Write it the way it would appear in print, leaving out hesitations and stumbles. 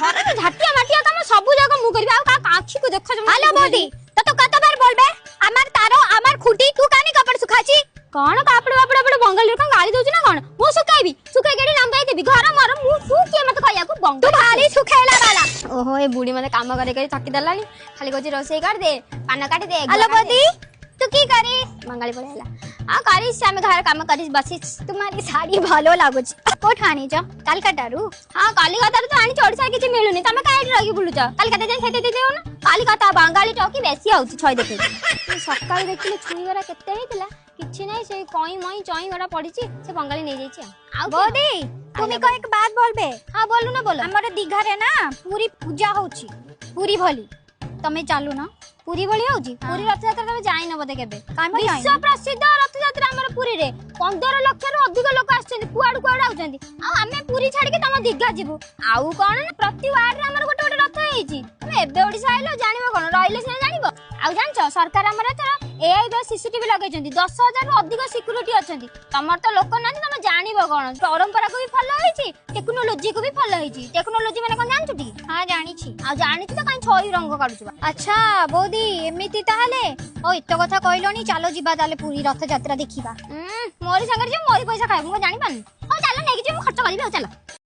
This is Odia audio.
ଘରର ଝାଟିଆ ମାଟିଆ କାମ ସବୁ ଯାକ ମୁଁ କରିବି, ଆଉ କାହା ଆଖିକୁ ଦେଖ। হ্যালো বৌদি, তো তো কতবার বলবে, আমার তারো আমার খুঁটি, তু কানি কাপড় শুকাছি? କଣ କାପଡ ବାପଡ ବାପଡ, ବଙ୍ଗାଳୀରେ କଣ ଗାଳି ଦଉଛୁ ନା କଣ? ମୁଁ ଶୁଖାଇବି, ଶୁଖେଇକି ଏଠି ଲମ୍ବାଇ ଦେବି। ଘର ମୋର, ମୁଁ ତୁ କିଏ ମତେ କହିବାକୁ? ତୁ ବଙ୍ଗାଳୀ ଭାରି ଶୁଖେଇଲା ବାଲା। ଓହୋ, ଏ ବୁଢୀ ମତେ କାମ କରି କରି ଥକି ଦେଲାଣି। ଖାଲି କହୁଛି ରୋଷେଇ କରିଦେ, ପାନ କାଟିଦେ। হ্যালো বৌদি, তু কি করিস? ବଙ୍ଗାଳୀ ପଳେଇ ହେଲା। ଆଉ କରିস, ଆମେ ଘର କାମ କରିস ବସିস। তোমার শাড়ি ভালো লাগুଛି, কোଠୁ ଆଣିଛ? କାଲକାଟାରୁ? ହଁ, କଲିକତାରୁ ତ ଆଣିଛି। ଓଡିଶାରେ କିଛି ମିଳୁନି। ତମେ କାଇଁ ଏଠି ରହିକି ବୁଲୁଛ? କଲିକତା ଯାଇ ଖେତେ ଦେଇଦେବ ନା। କଲିକତା ବଙ୍ଗାଳୀ ଟକି ବେଶୀ ହଉଛି ଛଇ ଦେଖେଇ। ସକାଳୁ ଦେଖିଲେ ଛୁଇଁ ଗୁରା କେତେ ହେଇଥିଲା, କିଛି ନାହିଁ। ସେଇ କଇଁ ମଇଁ ଚଇଁ ଗୁରା ପଡିଛି, ସେ ବଙ୍ଗାଳୀ ନେଇଯାଇଛି। ଆଉ କିଏ? বৌদি, তুমি কয়েক বাত বলবে? ହଁ, ବୋଲୁ ନା, ବୋଲ। ଆମର ଦୀଘାରେ ନା ପୁରୀ ପୂଜା ହଉଛି, ପୁରୀ ଭଳି। ତମେ ଚାଲୁନ। ପୁରୀ ଭଳି ହଉଛି? ପୁରୀ ରଥଯାତ୍ରା ତମେ ଯାଇନ ବୋଧେ କେବେ? କାଇଁ ମୁଁ ଯାଇନି। ବିଶ୍ୱ ପ୍ରସିଦ୍ଧ ରଥଯାତ୍ରା ଆମର ପୁରୀରେ। 15 ଲକ୍ଷରୁ ଅଧିକ ଲୋକ ଆସୁଛନ୍ତି, କୁଆଡୁ କୁଆଡୁ ଆଉଛନ୍ତି। ଆଉ ଆମେ ପୁରୀ ଛାଡିକି ତମ ଦୀଘା ଯିବୁ? ଆଉ କଣ ନା, ପ୍ରତି ୱାର୍ଡରେ ଆମର ଗୋଟେ ଗୋଟେ ରଥ ହେଇଛି। ତମେ ଏବେ ଓଡିଶା ଆଇଲ, ଜାଣିବ କଣ? ରହିଲେ ସିନା ଜାଣିବ। ଆଉ ଜାଣିଛ, ସରକାର ଆମର ଏଥର ଏଆଇ ବା ସିସିଟିଭି ଲଗେଇଛନ୍ତି। 10,000ରୁ ଅଧିକ ସିକ୍ୟୁରିଟି ଅଛନ୍ତି। ତମର ତ ଲୋକ ନାହାନ୍ତି, ତମେ ଜାଣିବ କଣ? ପରମ୍ପରାକୁ ବି ଫଲୋ ହେଇଛି, ଟେକ୍ନୋଲୋଜିକୁ ବି ଫଲୋ ହେଇଛି। ଟେକ୍ନୋଲୋଜି ମାନେ କଣ ଜାଣିଛୁ ଟିକେ? ହଁ, ଜାଣିଛି। ଆଉ ଜାଣିଛୁ ତ କାଇଁ ଛଇ ରଙ୍ଗ କାଢୁଛୁ ବା? ଆଚ୍ଛା ବୌଦି, ଏମିତି ତାହେଲେ? ଓ, ଏତେ କଥା କହିଲଣି, ଚାଲ ଯିବା ତାହେଲେ ପୁରୀ ରଥଯାତ୍ରା ଦେଖିବା। ମୋରି ସାଙ୍ଗରେ ଯିବ, ମୋରି ପଇସା ଖାଇବ। ମୁଁ କଣ ଜାଣିପାରୁନି? ହଉ ଚାଲ, ନେଇକି ଯିବି, ମୁଁ ଖର୍ଚ୍ଚ କରିବି। ଆଉ ଚାଲ।